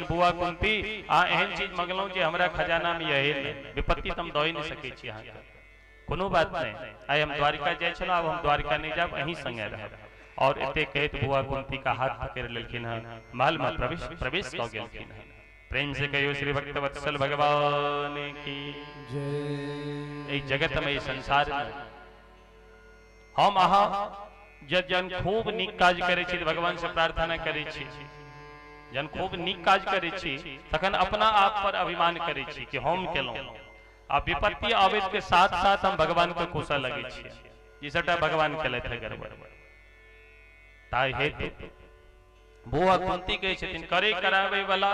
बुआ कुंती आ एहन चीज मंगलहुँ जे हमरा खजाना में यही नहीं, विपत्ति तुम दऽ नहीं सकै छी अहाँके। कोनो बात नहीं, आइ हम द्वारिका जाइ छलहुँ, आब हम द्वारिका नहीं जायब, अहीं संगे रहब। और एते कहैत बुआ कुंती का हाथ पकड़ लेलखिन हँ, महल में प्रवेश कऽ गेलखिन हँ। प्रेम से कहियो श्री भक्त वत्सल भगवान की जय। एहि जगत में, एहि संसार में हम अहाँ जब जन खूब नीक काज करै छी भगवान से प्रार्थना करै छी, जन खूब नीक काज करै छी तखन अपना आप पर अभिमान करै छी कि हम केलहुँ। आ विपत्ति आबैत के साथ साथ हम भगवान के कोसऽ लगै छी, ई सबटा भगवान केलथि है गड़बड़। ताहि हेतु बौआ कुंती कहै छथिन करे कराबै वाला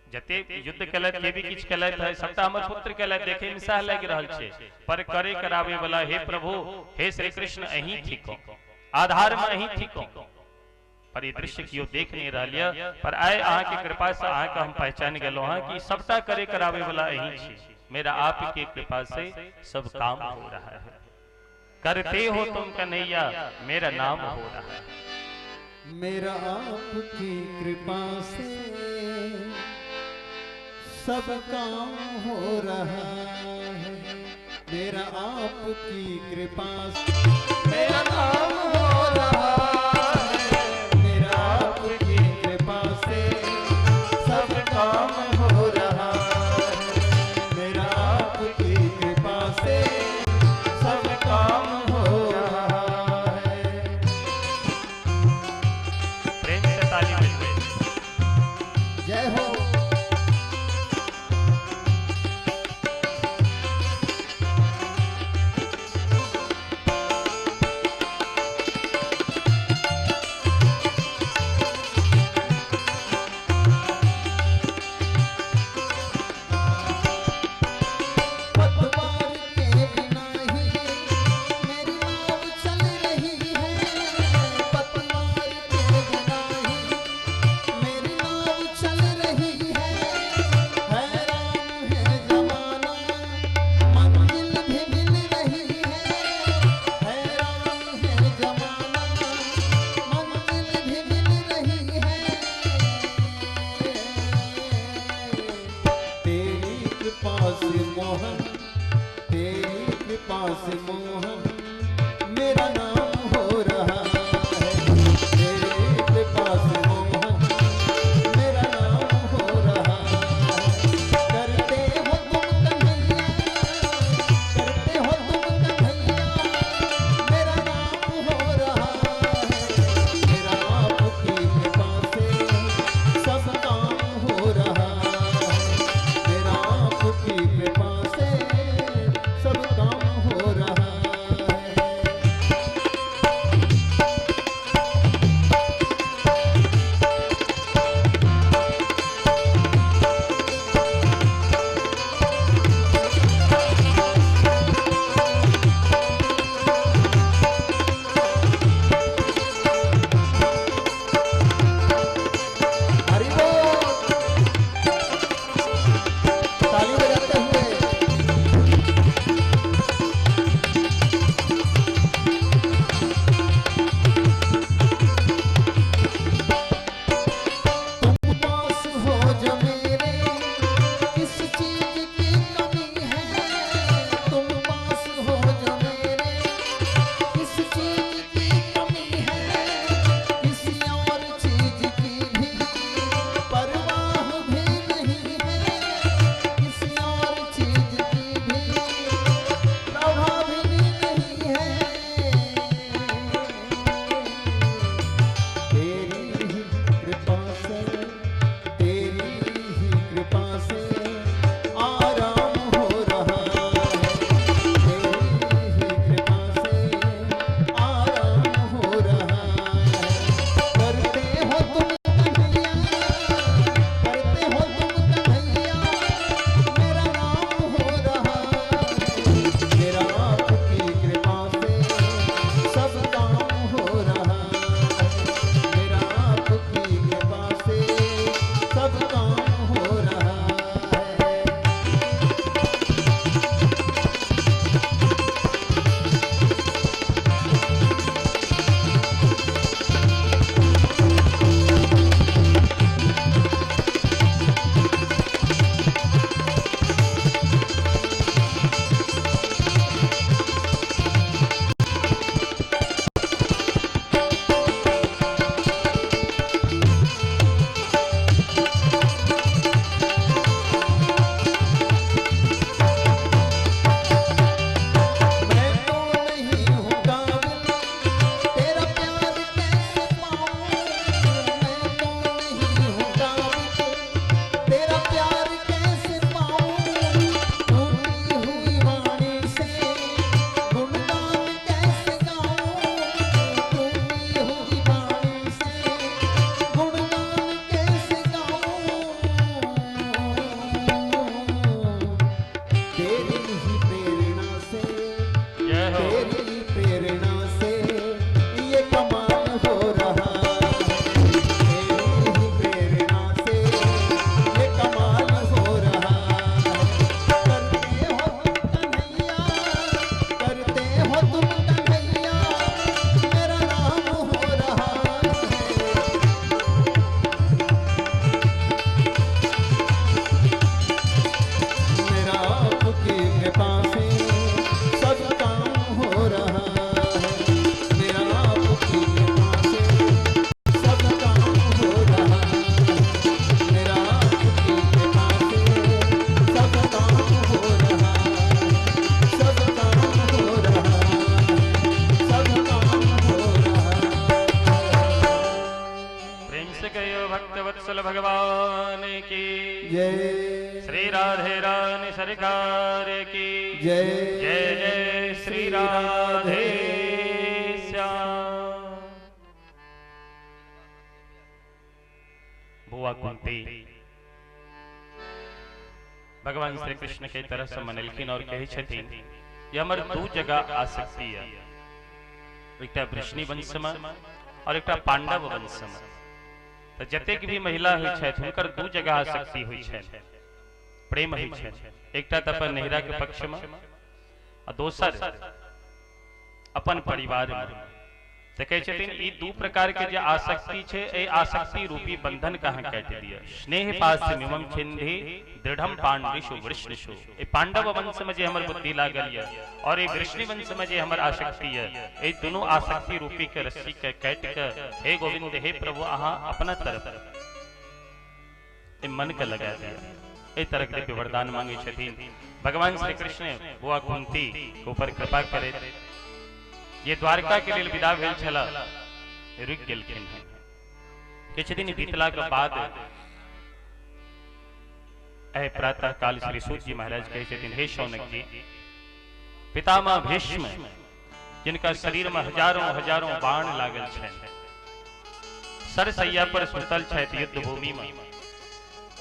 जते युद्ध केलथि, जे भी किछु केलथि है सबटा हमर पुत्र केलथि, देखे में सह लागि रहल छै, पर करे कराबै वाला हे प्रभु, हे श्री कृष्ण अहीं थिको, आधार में अहीं थिको। पर ई दृश्य कियो देख नहीं रहल यऽ, पर आइ अहाँके कृपा से अहाँके हम पहचान गेलहुँ हँ कि सबटा करे कराबै वाला अहीं छी। मेरा आपके कृपा से सब काम हो रहा है, करते हो तुम कन्हैया मेरा नाम हो रहा है। मेरा आपकी कृपा से सब काम हो रहा है, मेरा आपकी कृपा से मेरा नाम हो रहा है, मेरा आपकी कृपा से सब काम हो रहा है, मेरा आपकी कृपा से सब काम हो रहा है। प्रेम से ताली मिल गई। जय हो। कृपा से सब काम हो रहा। भगवान की जय, श्री राधे रानी सरकार की जय, जय जय श्री राधे श्याम। बुआ कुंती भगवान श्री कृष्ण के तरह से मनलखिन और कहै छथिन ये हमर दू जगह आसक्ति है, एकटा वृष्णि वंश में और एकटा पांडव वंश में। तो जतेक भी महिला होइ छथि हुनकर दू जगह आसक्ति होइ छनि, प्रेम होइ छनि, एकटा तऽ अपन नैहरा के पक्ष में आ दोसर अपन परिवार में। तऽ कहै छथिन ई दू प्रकार के जे आसक्ति छै, एहि आसक्ति रूपी बंधन के अहाँ काटि दिअ। स्नेह पाशमिमं छिन्धि दृढ़म पांडिषु वृष्णिषु। एहि पांडव वंश में जे हमर बुद्धि लागल यऽ और एहि वृष्णि वंश में जे हमर आसक्ति यऽ, एहि दुनू आसक्ति रूपी के रस्सी के काटि के हे गोविंद हे प्रभु अहाँ अपना तरफ एहि मन के लगा दिअ। एहि तरह के दिव्य वरदान मांगे छथिन भगवान श्री कृष्ण। बुआ कुंती के ऊपर कृपा करैत ये द्वारका के लेल विदा भेल छला, रुकि गेलखिन हैं। किछु दिन बीतला के बाद एहि प्रातः काल श्री सूत जी महाराज कहै छथिन हे शौनक जी, पितामह भीष्म जिनका शरीर में हजारों हजारों बाण लागल छनि, सरसैया पर सुतल छथि युद्ध भूमि में,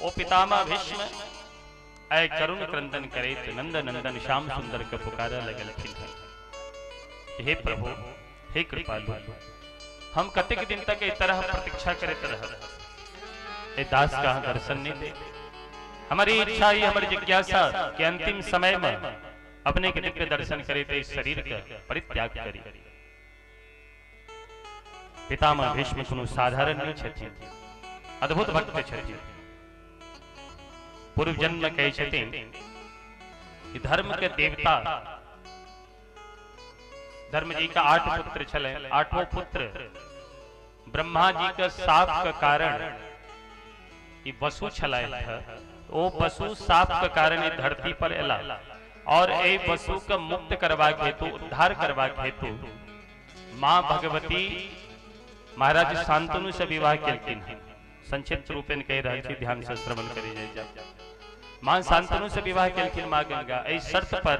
ओ पितामह भीष्म आइ करुण क्रंदन करैत नंद नंदन श्याम सुंदर के पुकारे लगलखिन हैं। हे प्रभु हे कृपालु, हम कतेक दिन तक एहि तरह प्रतीक्षा करैत रहब, ए दास का अहाँ दर्शन नहीं दे। हमारी इच्छा ही हमारी जिज्ञासा कि अंतिम समय में अपने के दिव्य दर्शन करे इस शरीर के परित्याग करी। पितामह भीष्म कोनो साधारण नहीं छथिन, अद्भुत भक्त छथिन। पूर्व जन्म में कहै छथिन कि धर्म के देवता धर्म जी का 8 पुत्र छले, 8 पुत्र ब्रह्मा जी के साप के कारण ई वसु छलथि, ओ वसु साप के कारण ई धरती पर एला और एहि वसु के मुक्त करबाक हेतु, उद्धार करबाक हेतु माँ भगवती महाराज शांतनु से विवाह केलखिन। संक्षिप्त रूपेण कहि रहल छी, ध्यान से श्रवण करी जाय। माँ शांतनु से विवाह केलखिन माँ गंगा एहि शर्त पर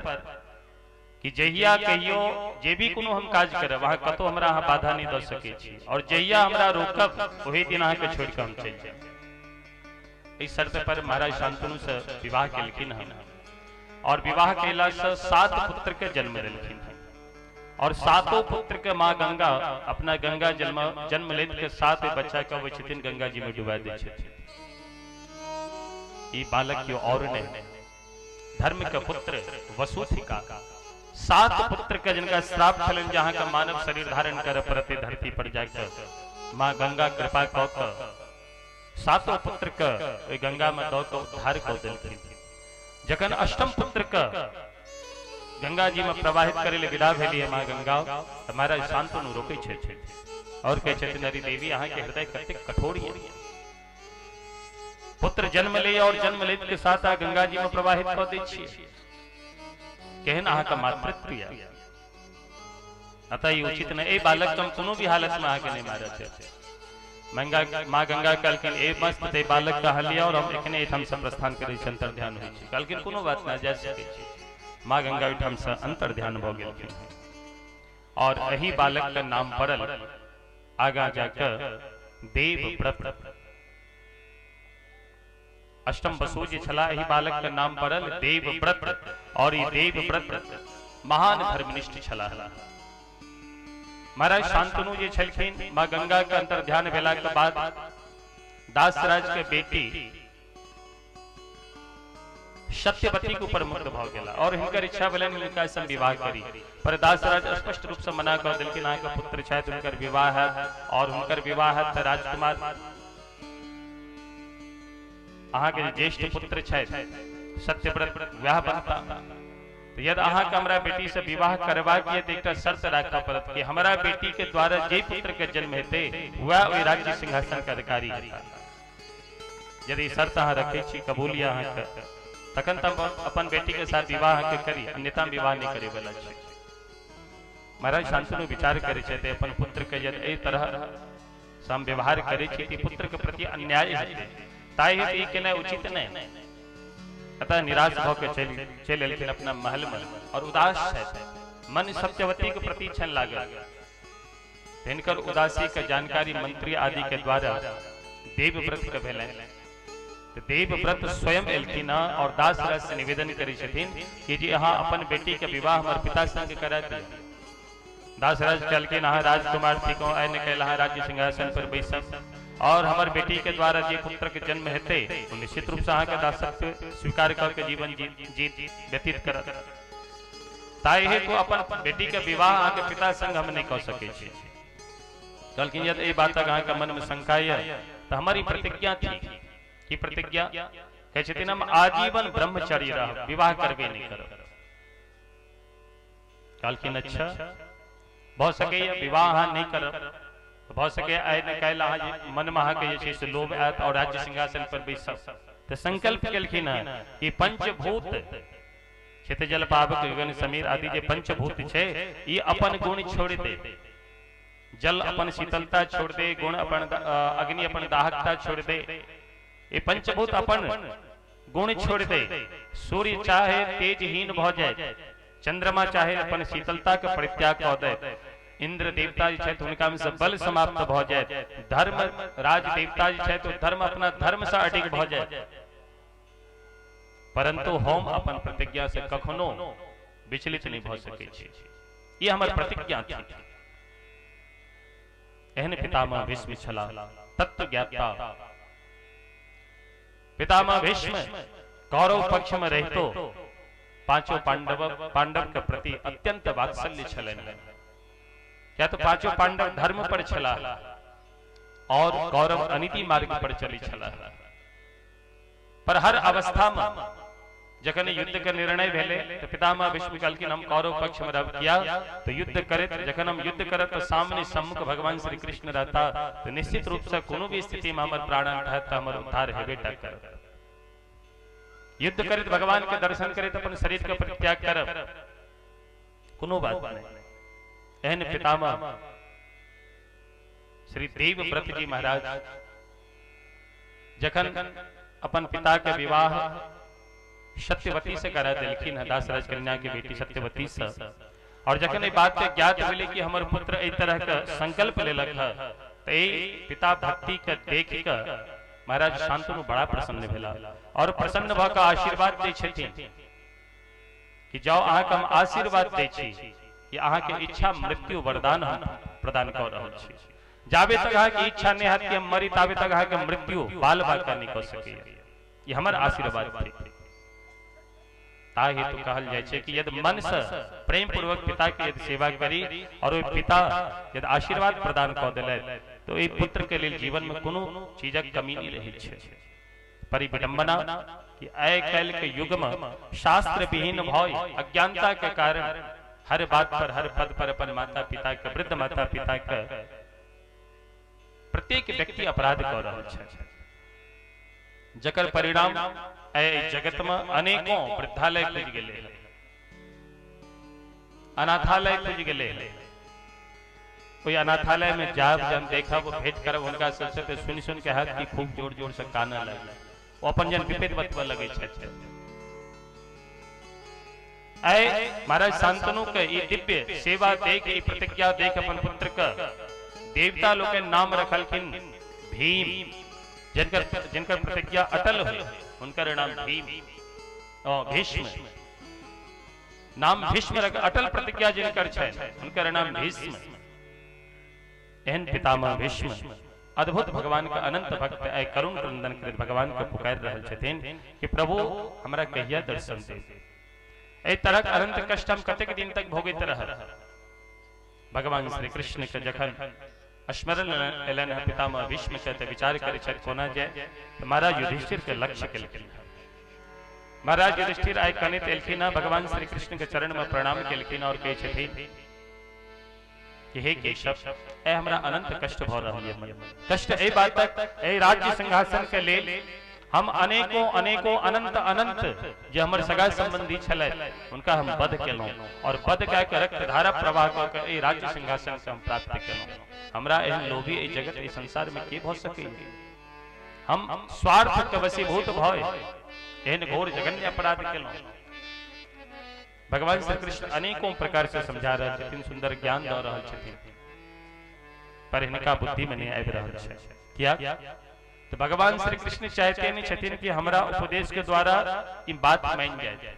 कि जहिया कहियो जे भी कोनो हम काज करब अहाँ कतौ हमरा अहाँ बाधा नहीं दऽ सकै छी, और जहिया हमरा रोकब ओही दिन अहाँके छोड़ि कऽ हम चलि जायब। एहि शर्त पर महाराज शांतनु से विवाह केलखिन हन और विवाह केला से 7 पुत्र के जन्म देलखिन हन और 7 पुत्र के माँ गंगा अपना गंगा जन्म लैत के 7 बच्चा के अबै छथिन गंगा जी में डुबा दै छथिन। ई बालक क्यों और नहीं, धर्म के पुत्र वसु थिका। 7 पुत्र के जिनका श्राप छलनि जे अहाँके मानव शरीर धारण करऽ पड़तै धरती पर जाके, माँ गंगा कृपा कऽ कऽ 7 पुत्र के ओहि गंगा में दऽ कऽ उद्धार कऽ देलखिन। जखन 8म पुत्र के गंगा जी में प्रवाहित करै लए विदा भेली माँ गंगा, तऽ महाराज शांतनु रोकै छथिन और कहै छथिन अरे देवी अहाँके हृदय कतेक कठोर यऽ, पुत्र जन्म ले और जन्म लैत के साथ अहाँ गंगा जी में प्रवाहित कऽ दै छियै, केहन अहाँके मातृत्व यऽ। अतः ई उचित नहि, एहि बालक के हम कोनो भी हालत में अहाँके नहि मारऽ देब। माँ गंगा कहलखिन ए मस्त ते बालक के अहाँ लिअ और हम एखने एहिठाम से प्रस्थान करै छी, अंतर ध्यान होइ छै। कहलखिन कोनो बात नहि, जा सकै छी। माँ गंगा ओहिठाम से अंतर ध्यान भऽ गेलखिन और एहि बालक के नाम पड़ल आगाँ जाकऽ देवव्रत। 8म वसु जे छला एहि बालक के नाम पड़ल देवव्रत और ई देवव्रत महान धर्मनिष्ठ छलाह। महाराज शांतनु जे छलखिन माँ गंगा के अंतर ध्यान भेला के बाद दासराज के बेटी सत्यवती के ऊपर मुग्ध भऽ गेला और हिनकर इच्छा भेलनि हिनका संग विवाह करी, पर दासराज स्पष्ट रूप से मना कऽ देलखिन अहाँके पुत्र छथि हुनकर विवाह हैत और हुनकर विवाह हैत तऽ राजकुमार अहाँके जे ज्येष्ठ पुत्र छथि सत्यव्रत वएह बनता। तो यदि अहाँके हमरा बेटी से विवाह करबाक यऽ तऽ एकटा शर्त राखऽ पड़त कि हमरा बेटी के द्वारा जे पुत्र के जन्म हेतै वएह ओहि राज्य सिंहासन के अधिकारी हेता। यदि शर्त अहाँ रखै छी, कबूल यऽ अहाँके, तखन तऽ हम अपन बेटी के साथ विवाह अहाँके करी, अन्यथा विवाह नहि करै वाला छी। महाराज शांतनु विचार करै छथि अपन पुत्र के यदि एहि तरह से हम व्यवहार करै छी तऽ पुत्र के प्रति अन्याय हेतै। ताहि हेतु ई केनाइ उचित नहि। अतः निराश भऽ के चलि एलखिन अपना महल में और उदास छथि। मन सत्यवती के प्रति छन लागल। हिनकर उदासी के जानकारी मंत्री आदि के द्वारा देवव्रत के भेलनि। देवव्रत स्वयं एलखिन और दासराज से निवेदन करै छथिन कि जी अहाँ अपन बेटी के विवाह हमर पिता संग करा दिअ। दासराज कहलखिन अहाँ राजकुमार थिकहुँ, आइ ने काल्हि अहाँ राज्य सिंहासन पर बैसब और हमर बेटी के द्वारा जे पुत्र के जन्म हेतै ओ निश्चित रूप से अहाँके दासत्व स्वीकार कऽ के जीवन जीत व्यतीत करत। ताहि हेतु अपन बेटी के विवाह अहाँके पिता संग हम नहि कऽ सकै छी। कहलखिन यदि एहि बातक अहाँके मन में शंका यऽ तऽ हमर ई प्रतिज्ञा थी। की प्रतिज्ञा? कहै छथिन हम आजीवन ब्रह्मचर्य रहब, विवाह करबे नहि करब। कहलखिन अच्छा भऽ सकैए विवाह अहाँ नहि करब, भऽ सकैए आइ ने काल्हि अहाँ मन में अहाँके जे छै से लोभ आयत और राज्य सिंहासन पर बैसब। तऽ संकल्प केलखिन हँ कि पंचभूत क्षेत्र जल पावक गगन समीर आदि जे पंचभूत छै ई अपन गुण छोड़ि दे, जल अपन शीतलता छोड़ दे, गुण अपन अग्नि अपन दाहकता छोड़ दे, ये पंचभूत अपन गुण छोड़ दे, सूर्य चाहे तेजहीन भ जाए, चंद्रमा चाहे अपन शीतलता के परित्याग कऽ दे, इंद्र देवता जे छथि हुनका में से बल समाप्त भ जाए, धर्म राज देवता जे छथि धर्म अपना धर्म से अडिग भ जाए, परंतु हम अपन प्रतिज्ञा से कखनो विचलित नहीं भ सकै छी। ये हमर प्रतिज्ञा थी। एहन पितामह भीष्म छला तत्व ज्ञाता। पितामह भीष्म कौरव पक्ष में रहितो पांचों पांडव के प्रति अत्यंत वात्सल्य छलनि। क्या तो पांचों पांडव धर्म पर छला और कौरव अनीति मार्ग पर चली छला। पर हर अवस्था में जखन युद्ध के निर्णय भेले तो पितामह भीष्म कहलखिन हम कौरव पक्ष में रह किया तो युद्ध करत, जखन हम युद्ध करत तो सामने सम्मुख भगवान श्री कृष्ण रहता तो निश्चित रूप से कोनो भी स्थिति में हमर प्राण रहत हमर उद्धार हेबे टा करत। युद्ध करत भगवान के दर्शन करत अपन शरीर के परित्याग करब कोनो बात नहीं। एहन पितामह श्री देवव्रत जी महाराज जखन अपन पिता के विवाह सत्यवती से करा दिलखिन, दासराज कन्या के बेटी सत्यवती से, और जखन ई बात के ज्ञात भेलै कि हमर पुत्र एहि तरह के संकल्प लेलक है तो पिता भक्ति के देख के महाराज शांतनु बड़ा प्रसन्न भेला और प्रसन्न भऽ के आशीर्वाद दै छथिन कि जाओ अहाँके हम आशीर्वाद दै छी कि अहाँके इच्छा मृत्यु वरदान हम प्रदान कऽ रहल छी। जाबे तक अहाँके इच्छा नहि हैत कि हम मरी ताबे तक अहाँके मृत्यु बाल बाका नहि कऽ सकैए, ई हमर आशीर्वाद थिक। ताहि हेतु कहल जाइ छै कि यदि मन से प्रेम पूर्वक पिता के यदि सेवा करी और ओहि पिता यदि आशीर्वाद प्रदान कऽ देलथि तो एहि पुत्र के लेल जीवन में कोनो चीजक कमी नहीं रहै छै। पर ई विडंबना कि आइ काल्हि के युग में शास्त्र विहीन भय अज्ञानता के कारण हर बात पर हर पद पर अपन माता पिता के वृद्ध माता पिता के प्रत्येक व्यक्ति अपराध कऽ रहल छै, जकर परिणाम एहि जगत में अनेकों वृद्धालय खुजि गेलै, अनाथालय खुजि गेलै। ओहि अनाथालय में जायब जब देखब भेंट करब हुनका सबसे तो सुनि सुनि के हैत कि खूब जोर जोर से कानऽ लागल, ओ अपन जन विपरीत बतबऽ लगै छथि। आइ महाराज शांतनु के ई दिव्य सेवा देख ई प्रतिज्ञा देख अपन पुत्र के देवता लोकनि नाम रखलखिन भीम, जिनकर प्रतिज्ञा अटल हुई उनकर नाम भीम भीष्म नाम भीष्म रख, अटल प्रतिज्ञा जिनकर छनि उनकर नाम भीष्म। एहन पितामह भीष्म अद्भुत भगवान के अनंत भक्त आइ करुण क्रंदन करैत भगवान के पुकारि रहल छथिन कि प्रभु हमरा कहिया दर्शन दे, एहि तरहक अनंत कष्ट हम कतेक दिन तक भोगैत रहब। भगवान श्री कृष्ण के जखन स्मरण एलनि हँ पितामह भीष्म के तऽ विचार करै छथि कोना जाय, तऽ महाराज युधिष्ठिर के लक्ष्य केलखिन। महाराज युधिष्ठिर आइ कनैत एलखिन हँ, भगवान श्री कृष्ण के चरण में प्रणाम केलखिन और कहै छथिन कि हे केशव, ए हमरा अनंत कष्ट भऽ रहल यऽ। कष्ट एहि बातक, एहि राज्य सिंहासन के लेल हम अनेकों अनेकों अनंत अनंत जे हमर सगा संबंधी छलथि हुनका हम वध केलहुँ और वध कए के रक्तधारा प्रवाह कऽ के एहि राज्य सिंहासन के हम प्राप्त केलहुँ। हमरा एहन लोभी एहि जगत एहि संसार में के भऽ सकैए? हम स्वार्थ के वशीभूत भय एहन घोर जघन्य अपराध केलहुं। भगवान श्री कृष्ण अनेकों प्रकार से समझा रहल छथिन, सुंदर ज्ञान दऽ रहल छथिन, पर हिनका बुद्धि में नहीं आबि रहल छै। किया तो भगवान श्री कृष्ण चाहते नहीं छथिन कि हमरा उपदेश के द्वारा ई बात मान जाए।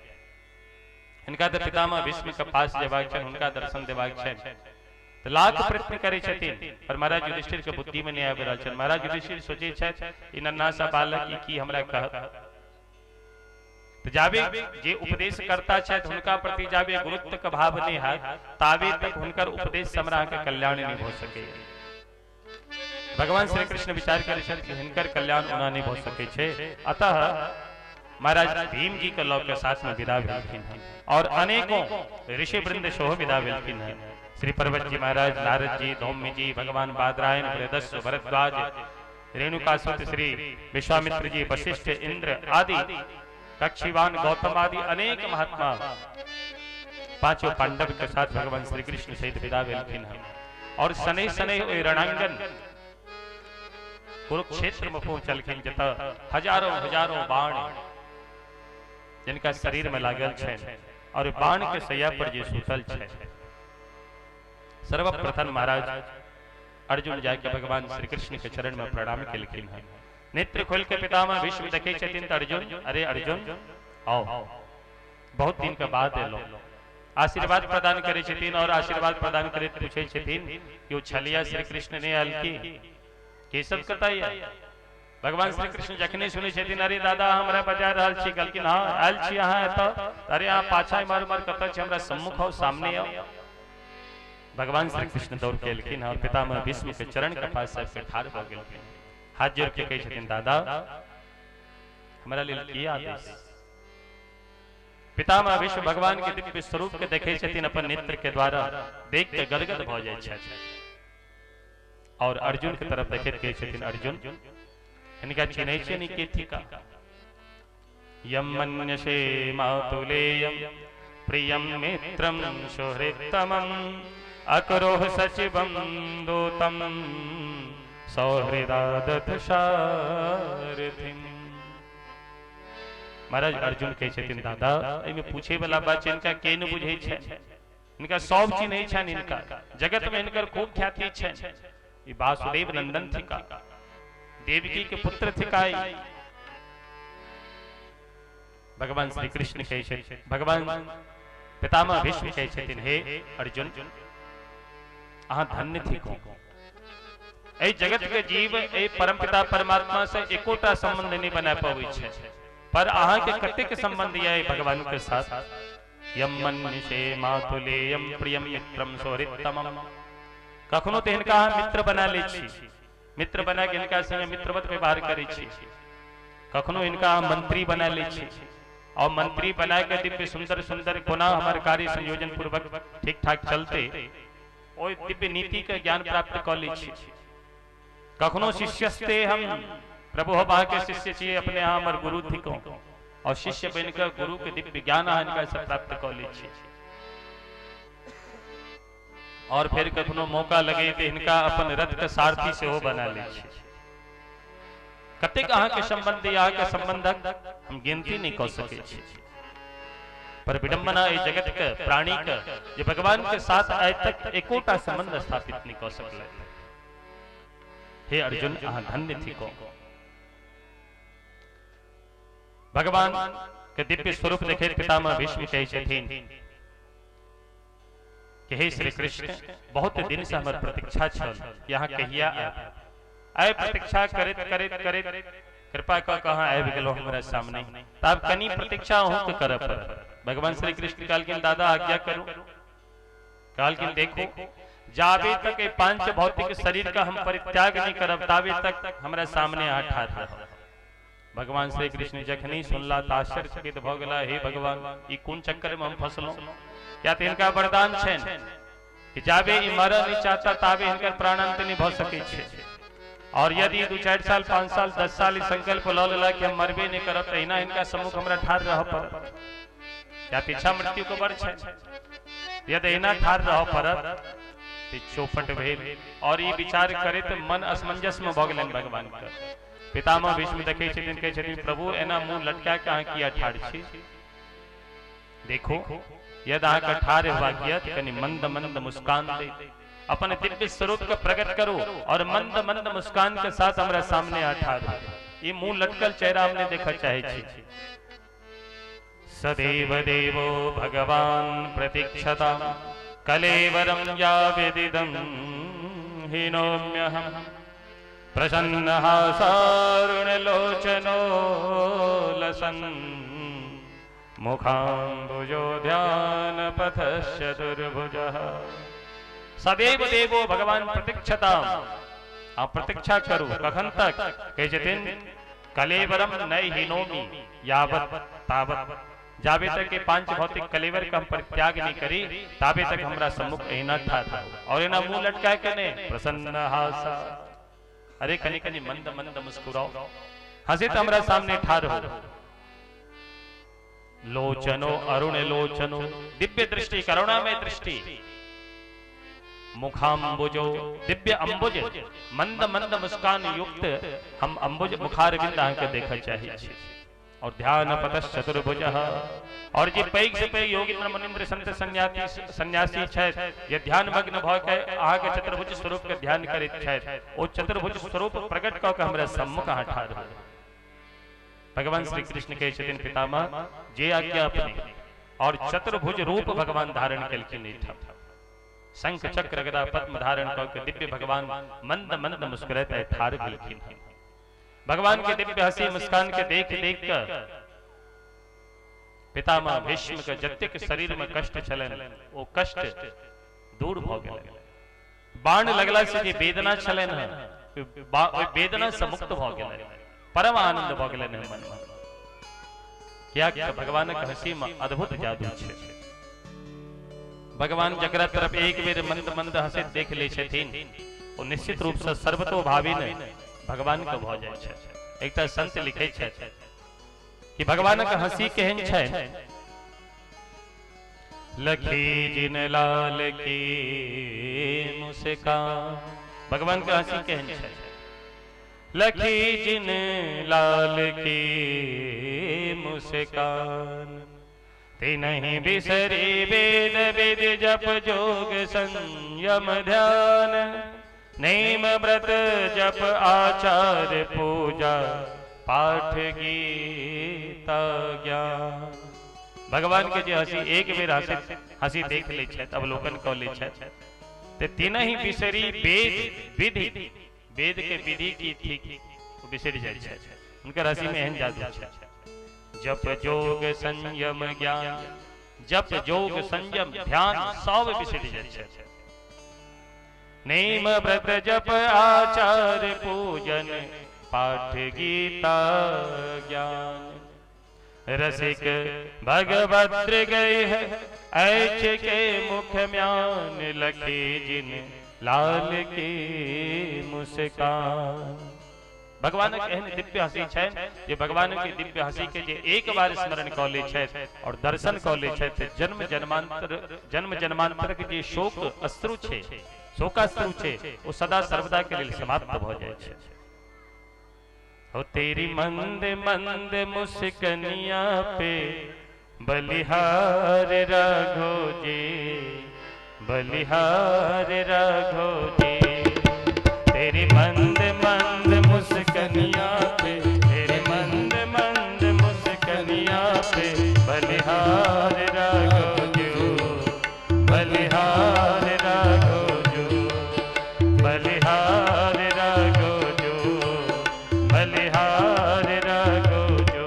हिनका तो पितामह भीष्म के पास जेबाक छनि, हुनका दर्शन देबाक छनि, तो लाख प्रयत्न करै छथिन, पर महाराज युधिष्ठिर के बुद्धि में नहीं आबि रहल छनि। महाराज युधिष्ठिर सोचै छथि ई नन्हा सा बालक ई की हमरा कहत। तो जाबे जे उपदेश करता छथि हुनका प्रति जाबे गुरुत्व के भाव नहीं हैत ताबे तक हुनकर उपदेश से हमरा के कल्याण नहीं हो सके। भगवान श्री कृष्ण विचार करै छथि कि हिनकर कल्याण ओना नहीं हो सके छै। अतः महाराज भीम जी के लऽ के साथ में विदा भेलखिन हैं और अनेकों ऋषि वृंद सेहो विदा भेलखिन हैं। श्री पर्वत जी महाराज, नारद जी, धौम्य जी, भगवान बादरायण, बृहदस्व, भरद्वाज, रेणुकासुत, श्री विश्वामित्र जी, वशिष्ठ, इंद्र आदि, कक्षीवान, गौतम आदि अनेक महात्मा पांचों पांडव के साथ भगवान श्री कृष्ण सहित विदा भेलखिन हैं और शनै शनै ओहि रणांगन कुरुक्षेत्र में पहुंचलखिन, जतऽ हजारों हजारों बाण जिनका शरीर में लागल छनि और बाण के सैया पर जे सुतल छै। सर्वप्रथम महाराज अर्जुन जाके भगवान श्री कृष्ण के चरण में प्रणाम केलखिन हैं। नेत्र खोल के पितामह भीष्म देखै छथिन त अर्जुन, अरे अर्जुन आओ, बहुत दिन के बाद एलो। आशीर्वाद प्रदान करै छथिन और आशीर्वाद प्रदान करैत पूछै छथिन कि ओ छलिया श्री कृष्ण नहि आयल की? केशव कतऽ यऽ? भगवान श्री कृष्ण जखने सुनै छथिन अरे दादा हमरा बजा रहल छी, कहलखिन हाँ आयल छी अहाँ एतऽ, अरे अहाँ पाछा इम्हर उम्हर कतऽ छी, हमरा सम्मुख आओ, सामने आओ। भगवान श्री कृष्ण दौड़ के एलखिन और पितामह भीष्म के चरण के पास आबि के ठाढ़ भऽ गेलखिन। हाथ जोड़ के कहै छथिन दादा हमरा लेल की आदेश? पितामह भीष्म भगवान के दिव्य स्वरूप के देखै छथिन अपन नेत्र के द्वारा, देख के गदगद भऽ जाइ छथि और अर्जुन के तरफ देखैत कहै छथिन अर्जुन हिनका चिन्है छियै नि के थिका? यम मन्यसे मातुलेयम प्रियम मित्रम सुहृत्तमम अकरोह सचिवम दूतम सौहृदादथ सारथिम। महाराज अर्जुन कहै छथिन दादा एहिमे पूछे वाला बात छै, हिनका के नहि बुझै छै, हिनका सब चिन्है छनि, हिनका जगत में हिनकर खूब ख्याति छनि। ई वासुदेव नंदन थिका, देवकी के पुत्र थिका। भगवान श्री कृष्ण कहै छथिन, भगवान पितामह भीष्म कहै छथिन हे अर्जुन अहाँ धन्य थिको, एहि जगत के जीव एहि परमपिता परमात्मा से एकोटा संबंध नहीं बना पाबै छै, पर अहाँ के कतेक संबंध यऽ भगवान के साथ। यम मन्यसे मातुलेयम प्रियम मित्रम सुहृत्तमम। कखनो तऽ हिनका अहाँ मित्र बना लै छी, मित्र बना के हिनका संगे मित्रवत व्यवहार करै छी, कखनो हिनका अहाँ मंत्री बना लै छी और मंत्री बना के दिव्य सुंदर सुंदर कोना हमर कार्य संयोजन पूर्वक ठीक ठाक चलते ओहि दिव्य नीति के ज्ञान प्राप्त कऽ लै छी। कखनो शिष्यस्ते हम प्रभु हम अहाँ के शिष्य छियै, अपने अहाँ हमर गुरु थिकहुँ और शिष्य बनि कऽ गुरु के दिव्य ज्ञान अहाँ हिनका से प्राप्त कऽ लै छी। और फिर कखनो मौका लगे तऽ हिनका अपन रथ के सारथी सेहो बना लै छी। कतेक अहाँ के संबंध, अहाँ के संबंधक हम गिनती नहीं कऽ सकै छी, पर विडंबना एहि जगत के प्राणी के जे भगवान के साथ आइ तक एकोटा संबंध स्थापित नहीं कऽ सकलै। हे अर्जुन अहाँ धन्य थिको। भगवान के दिव्य स्वरूप देखैत पितामह भीष्म कहै छथिन कि हे श्री कृष्ण बहुत दिन से हमर प्रतीक्षा छल कि अहाँ कहिया आयब। आइ प्रतीक्षा करैत करैत करैत कृपा कऽ कऽ अहाँ आबि गेलहुँ हमरा सामने, तऽ आब कनि प्रतीक्षा अहूँके करऽ पड़त। भगवान श्री कृष्ण कहलखिन दादा आज्ञा करू। कहलखिन देखो जाबे तक ये पांच भौतिक शरीर का हम परित्याग नहीं करब ताबे तक हमरा सामने अहाँ ठाढ़ रहब। भगवान श्री कृष्ण जखनी सुनला तऽ आश्चर्यचकित भऽ गेला, हे भगवान ई कोन चक्कर में हम फसलहुँ? या तऽ हिनका वरदान छनि कि जाबे ई मरऽ नहीं चाहता ताबे हिनकर प्राणांत नहीं भऽ सकै छै, और यदि 2 4 साल 5 साल 10 साल ई संकल्प लऽ लेला कि हम मरबे नहीं करब तऽ एहिना हिनका सम्मुख हमरा ठाढ़ रहऽ पड़त। या तऽ इच्छा मृत्यु के बर छनि, यदि एहिना ठाढ़ रहऽ पड़त तऽ चौपट भेल। और ई विचार करैत मन असमंजस में भऽ गेलनि भगवान के। पितामह भीष्म देखै छथिन, कहै छथिन प्रभु एना मुंह लटका के अहाँ किया ठाढ़ छी? देखो यदि अहाँके ठाढ़ हेबाक यऽ तऽ कनि मंद मंद मुस्कान दैत अपन दिव्य स्वरूप के प्रकट करू और मंद मंद मुस्कान के साथ हमरा सामने आ ठाढ़ हो। ई मुंह लटकल चेहरा हम नहि देखऽ चाहै छी। सदैव देवो भगवान प्रतीक्षता कलेवरं याविदिदं हिनोम्यहम् प्रसन्नहासारुणलोचनो लसन् मुखाम्बुजो ध्यानपथश्च दुर्भुजः। सदैव देवो भगवान प्रतीक्षताम, आप प्रतीक्षा करू कखन तक? कहै छथिन कलेवरम नै हिनोमि यावत तावत, जाबे तक के पांच भौतिक कलेवर के हम परित्याग नहीं करी ताबे तक हमरा सम्मुख एना ठाढ़ रहू और एना मुंह लटका के ने प्रसन्न हासा। अरे कनि कनि मंद मंद मुस्कुराओ, हंसे तो हमरा सामने ठाढ़ हो। लोचनो अरुण लोचनो, दिव्य दृष्टि करुणामय दृष्टि, मुखाम्बुजो दिव्य अंबुज, मंद मंद मुस्कान युक्त हम अंबुज मुखारविंद अहाँके देखऽ चाहै छी। और ध्यान पतश्च चतुर्भुज, और जे पैघ से पैघ योगी मुनिंद्र संत सन्यासी छथि जे ध्यान मग्न भऽ के अहाँके चतुर्भुज स्वरूप के ध्यान करैत छथि, ओ चतुर्भुज स्वरूप प्रकट कऽ के हमरा सम्मुख अहाँ ठाढ़ हो। भगवान श्री कृष्ण कहै छथिन पितामह जे आज्ञा अपने, और चतुर्भुज रूप भगवान धारण केलखिन एहिठाम, शंख चक्र गदा पद्म धारण कऽ के दिव्य भगवान मंद मंद मुस्कुराइत ठाढ़ भेलखिन। भगवान के दिव्य हंसी मुस्कान के देख देख कर पितामह भीष्म के जतेक शरीर में कष्ट छलनि ओ कष्ट दूर भऽ गेलनि। बाण लगला से जे वेदना छलनि ओहि वेदना से मुक्त भऽ गेलनि, परम आनंद भऽ गेलनि मन में। कियाक तऽ भगवानक हंसी में अद्भुत जादू छै। भगवान जकरा तरफ एक बेर मंद मंद हंसैत देख लै छथिन ओ निश्चित रूप से सर्वतोभावी ने भगवान के भऽ जाइ छै। एकटा संत लिखै छथि कि भगवानक हंसी केहन छै, लखी जिन लाल की मुस्कान। भगवान के हंसी केहन छै, लखी जिन लाल की मुस्कान, तिनहि बिसरी वेद विधि जप जोग संयम ध्यान, नेम व्रत जप आचार पूजा पाठ गीता ज्ञान। भगवान के जे हंसी एक बेर हंसी देख लै छथि, अवलोकन कऽ लै छथि, ते तिनहि बिसरी वेद विधि, वेद के विधि की थी ओ बिसरि जाइ छथि, हुनकर हंसी में एहन जादू छै। जप जोग संयम ज्ञान, जप जोग संयम ध्यान सब बिसरि जाइ छथि। नेम व्रत जप आचार पूजन पाठ गीता ज्ञान, रसिक भगवत गए है ऐछ के मुख म्यान, लखी जिन लाल की मुस्कान। भगवानक एहन दिव्य हंसी छै जे भगवान के दिव्य हंसी के जे एक बार स्मरण कऽ लै छथि और दर्शन कऽ लै छथि, जन्म जन्मांतर के जे शोक अश्रु छै, शोकाश्रु छै, ओ सदा सर्वदा के लेल समाप्त भऽ जाइ छै। हो तेरी मंद मंद मुस्कनिया पे बलिहार राघो जी, बलिहार राघो जी, तेरी मंद मंद मुस्कनिया पे, तेरी मंद मंद मुस्कनिया पे बलिहार राघो जी, बलिहार राघो जी, बलिहार राघो जी, बलिहार राघो जी।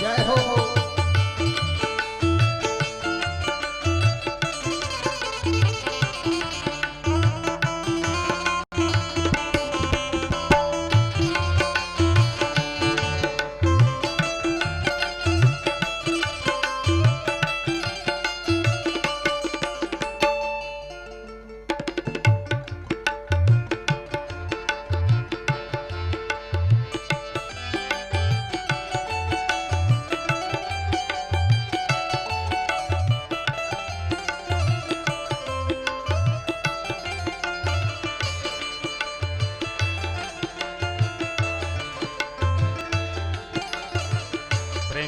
जय हो।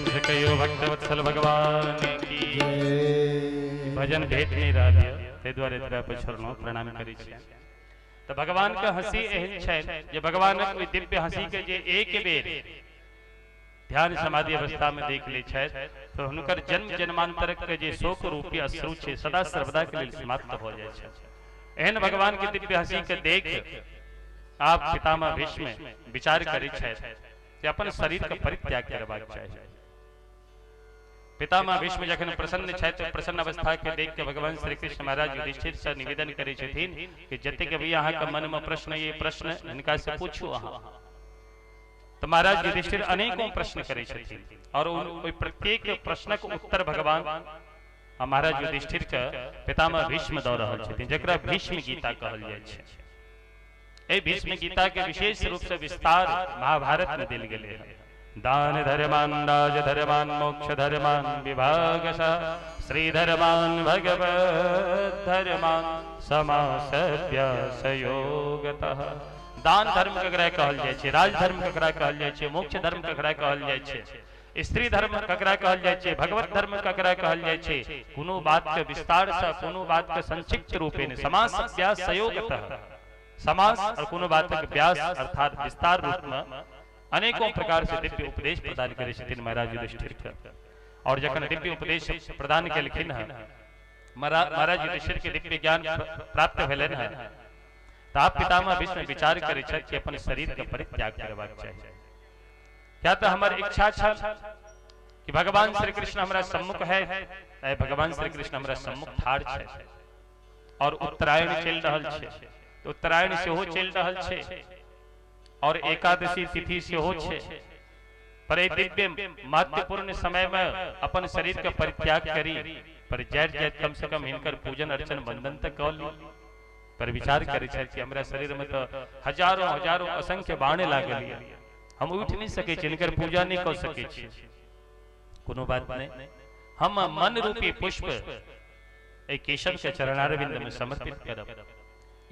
प्रेम से कहियो भक्तवत्सल भगवान की जय। भजन भेट नहीं रहल यऽ, ताहि दुआरे एतबा पर छोड़लहुँ। प्रणाम करै छी। तऽ भगवान के हंसी एहन छै जे भगवानक ओहि दिव्य हंसी के जे एक बेर ध्यान समाधि अवस्था में देख लै छथि तऽ हुनकर जन्म जन्मांतरक के जे शोक रूपी अश्रु छै सदा सर्वदा के लेल समाप्त भऽ जाइ छै। एहन भगवान के दिव्य हंसी के देख आप पितामह भीष्म विचार करै छथि जे अपन शरीर के परित्याग करबाक चाही। पितामह भीष्म जखन प्रसन्न छथि, प्रसन्न अवस्था के देख के भगवान श्री कृष्ण महाराज युधिष्ठिर से निवेदन करै छथिन कि जतेक भी अहाँ के मन में प्रश्न, ये प्रश्न हिनका से पूछू अहाँ। तो महाराज युधिष्ठिर अनेकों प्रश्न करै छथिन और ओहि प्रत्येक प्रश्नक उत्तर भगवान आ महाराज युधिष्ठिर के पितामह भीष्म दऽ रहल छथिन, जकरा भीष्म गीता कहल जाइ छै। एहि भीष्म गीता के विशेष रूप से विस्तार महाभारत में देल गेलै हँ। दान धर्मान राज धर्मान मोक्ष धर्मान विभागश श्रीधर्मान भगवत धर्मान समासव्यासयोगतः। दान धर्म ककरा कहल जाइ छै, राज धर्म ककरा कहल जाइ छै, मोक्ष धर्म ककरा कहल जाइ छै, स्त्री धर्म ककरा कहल जाइ छै, भगवत धर्म ककरा कहल जाइ छै, कोनो बात के विस्तार से, कोनो बात के संक्षिप्त रूपेण समास व्यासयोगतः, समास और कोनो बात के व्यास अर्थात विस्तार रूप में अनेकों प्रकार से दिव्य उपदेश प्रदान करे छथिन महाराज युधिष्ठिर के। और जखन दिव्य उपदेश प्रदान केलखिन हँ, महाराज युधिष्ठिर के दिव्य ज्ञान प्राप्त भेलनि हँ, तऽ आब पितामह भीष्म विचार करे छथि कि अपन शरीर के परित्याग करबाक चाही। क्या तऽ हमर इच्छा छल कि भगवान श्री कृष्ण हमरा सम्मुख है, आइ भगवान श्री कृष्ण हमरा सम्मुख ठाढ़ छै और उत्तरायण चलि रहल छै, तऽ उत्तरायण सेहो चलि रहल छै और एकादशी तिथि सेहो छै, पर एहि दिव्य महत्वपूर्ण समय में अपन शरीर के परित्याग करी, पर जाइत जाइत कम से कम हिनकर पूजन अर्चन वंदन तक कऽ ली। पर विचार करै छथि कि हमरा शरीर में तऽ हजारों हजारों असंख्य बाण लागल यऽ, हम उठि नहि सकै छी, हिनकर पूजा नहि कऽ सकै छी। कोनो बात नहि, हम मन रूपी पुष्प एहि केशव के चरणारविंद में समर्पित करब।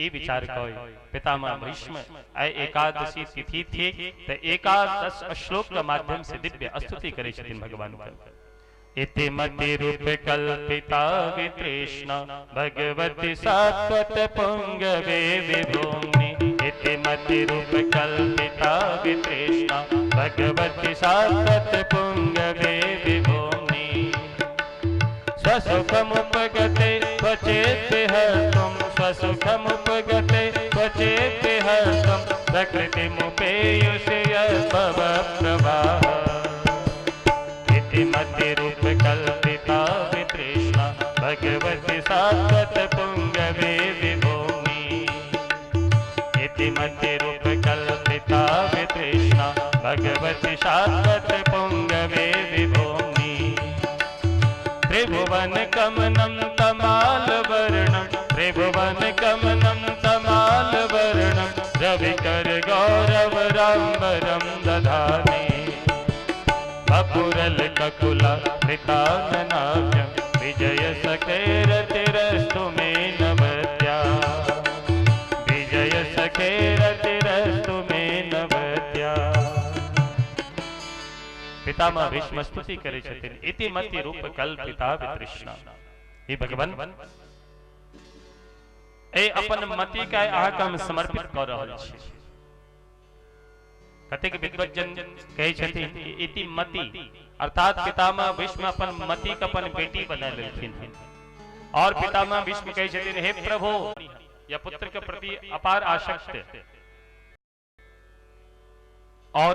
ई विचार कऽ पितामह भीष्म आइ एकादशी तिथि थी तऽ एकादश श्लोक के माध्यम से दिव्य स्तुति करै छथिन भगवान के। इति मति रूप कल्पिता वितृष्णा भगवती सात्वत पुंगवे विभूमि। इति मति रूप कल्पिता वितृष्णा भगवती सात्वत पुंगवे विभूमि। स्वसुखमुपगते क्वचित् हर्तुं, स्वसुखमुपगते क्वचित् हर्तुं प्रकृतिमुपेयुषि यद्भव प्रवाह। इति मति रूप कल्पिता वितृष्णा भगवती सात्वत पुंगवे विभूमि। इति मति रूप कल्पिता वितृष्णा भगवती सात्वत पुंगवे विभूमि। त्रिभुवन कमनम तमाल वर्णम, त्रिभुवन कमनम तमाल वर्णम रविकर गौरव राम्बरम दधाने। बपुरल ककुल कृताननाभ्यम विजय सखेरतिरस्तु मे नवत्या, विजय सखेरतिरस्तु मे नवत्या। पितामह भीष्म स्तुति करै छथिन। इति मति रूप कल्पिता वितृष्णा। हे भगवान, ए अपन मति के अहाँके हम समर्पित कऽ रहल छी। कतेक विद्वज्जन कहै छथिन इति मति अर्थात पितामह भीष्म अपन मति के अपन बेटी बना लेलखिन हन। और पितामह भीष्म कहै छथिन हे प्रभु, या पुत्र के प्रति अपार आसक्त और